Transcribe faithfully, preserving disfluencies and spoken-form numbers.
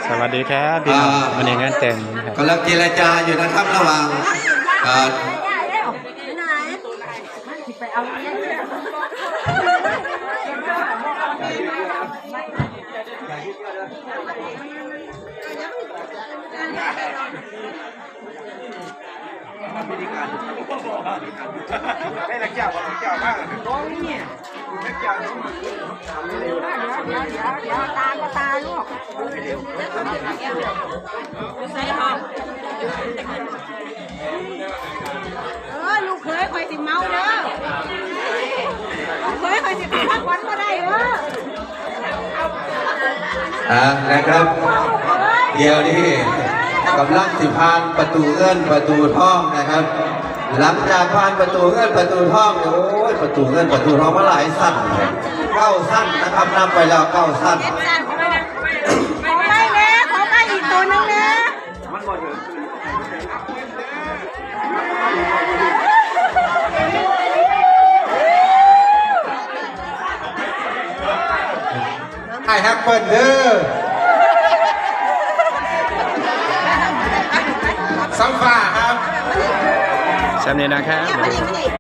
สวัสดีครับพี่น้อง อ่า วันนี้งานแต่งนะครับ กำลังเจรจาอยู่นะครับ ระหว่าง อ่า เออ ลูกเขยข่อยสิเมาเด้อ ลูกเขยข่อยสิไปพักผ่อนบ่ได้เด้อ อ่า นะครับ เดี๋ยวนี้กำลังสิผ่านประตูเงินประตูทองนะครับ หลังจากผ่านประตูเงินประตูทองเนี่ย โอ้ย ประตูเงินประตูทองมาหลายชั้น เก้าชั้นนะครับ นับไปแล้วเก้าชั้น ขอไปแน่ ขอไปอีกตัวหนึ่งนะ ไอ้ฮักเปิ้ลเด้อ ซ้ำฟ้าครับ สำเนียงนะครับ